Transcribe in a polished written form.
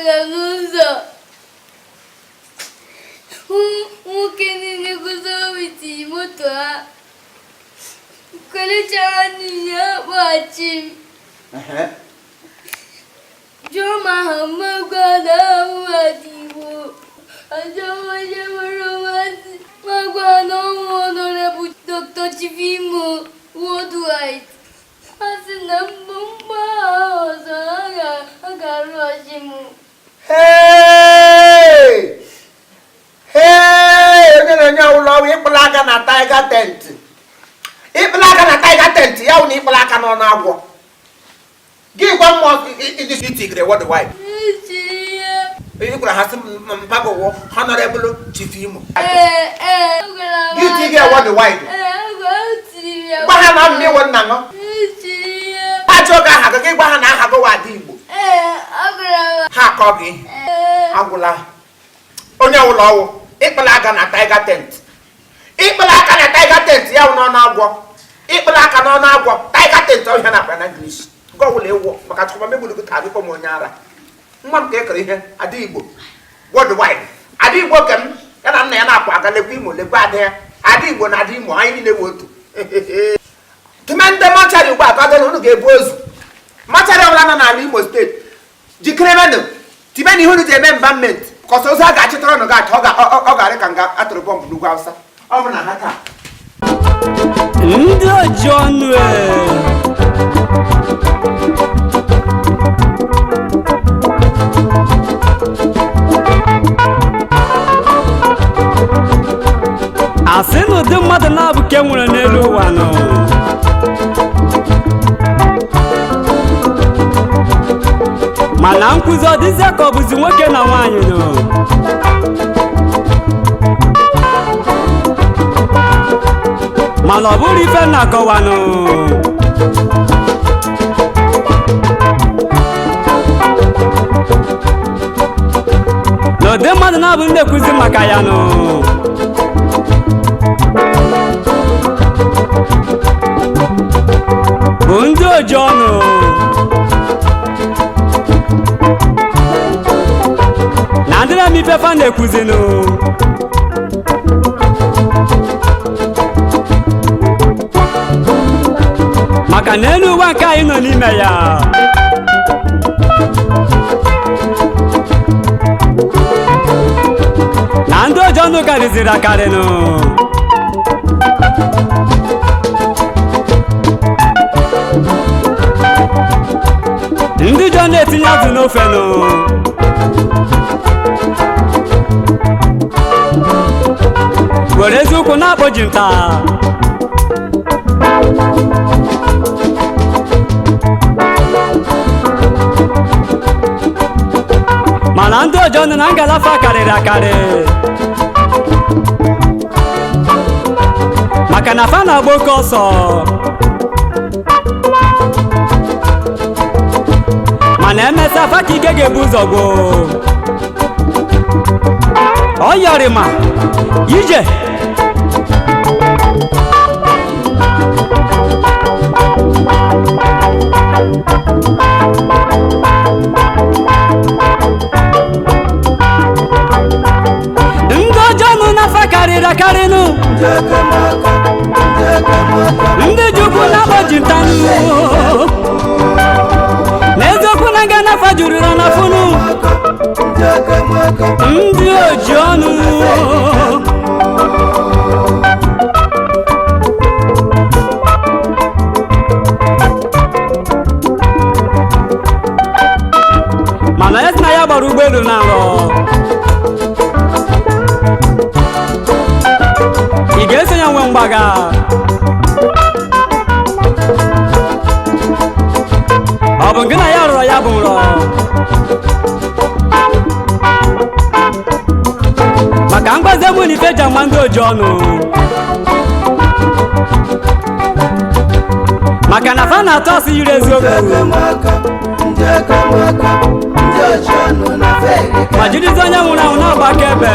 Na-aga n'ụzọ, hụ nwoke niile guzoro with moto ha, kelechara n'ihe kpọghachi m, jụọ m aha m, gwa na ahụ Igbo ajọ onye nwere mmasị, ma gwa na ọnwụ Honorable Dr. Chief Imo Worldwide. A sị na mgbe mgbagha ọzọ a ga-arụghachi m. Hey! Hey! Onye na-enye ụlọ ọrụ ịkpụla aka na tiger tent, ịkpụla aka na tiger tent, ya wụ na ịkpụla aka n'ọnụ agwọ. Gị gwa mmụọ ịdị itigre worldwide. Echi ya. Ị gwara ha sị mpago wụ Honorable Chief Imo. Ee, agwara m. Gị tige worldwide. Ee, agwara m, tiri ya. Gwa ha na mmiri wụ nna ṅụ. Echi ya. Ajọ gị aha gị, gị gwa ha na aha gị wụ Ada Igbo. Ee, agwara m. Ha akọ gị. Ee. Agwụla onye ọbụla ọwụ ịkpụla aka na tiger tent, ịkpụla aka na tiger tent, ya wụ n'ọnụ agwọ, ịkpụla aka n'ọnụ agwọ, tiger tent ọhịa na akpa na English nke ọbụla ịwụ maka chọkwa megburu gị taa gị kpọ m onye ara. Nwa m ka ekere ihe Ada Igbo Worldwide, Ada Igbo ke m ya na nna ya na-akwa aga lekwa Imo, lekwa ada ya, Ada Igbo na Ada Imo anyị niile wụ otu. Tụme ndị mortuary ugbu a ka ọ unu ga-ebu ozu. Mortuary ọbụla nọ n'ala Imo Steeti, jikere menụ, tibe na ihe unu ji eme embalmment, kọsọ ozu a ga-achịtara ụnụ ga-achọ ọ ga-arị ka nga atụrụ bọmbụ n'ugwu Awụsa ọ bụ na ha taa. Ndị oji ọnụ e asị na ụdị mmadụ na-abụ ka e nwere n'elu ụwa nọ, mana nkụzi ọ dịzie ka ọ bụzi nwoke na nwaanyị nọ, mana ọ bụrụ ife na-akọwanụ na ụdị mmadụ na-abụ ndị ekwuzi maka ya nụ bụ ndị oji ọnụ na ndị na-eme ife fa na-ekwuzinụ, maka na elu ụwa nke anyị nọ n'ime ya, na ndị oji ọnụ karịziri akarịnụ. Ndị jọ na-etinye azụ n'ofe nụ, were eziokwu na-akpọ ji nta. Mana ndị ọjọọ nọ na ngalafa karịrị akarị, maka na fa na-agba oke ọsọ, mana emesịa fa ka ike ga-ebu ụzọ gwụ ọ yọrịma ije. Ndị ọjọọ nọ n'afa karịrị akarị nụ, ndị jukwu na-akpọ jintanụ n'eziokwu na nga n'afa juru na n'afụnụ ndị oji ọnụ. Mana ya sị na ya gbara ụgbọelu na nrọ, ị ga-eso ya nwee mgbaga. Ọ bụ gị na ya rọrọ ya bụ nrọ, maka mgbaze mụ na ife ji ama ndị oji ọnụ, maka na fa na-atụ asị yiri eziokwu ma jirizie onye nwụrụ anwụ na-agba akaebe.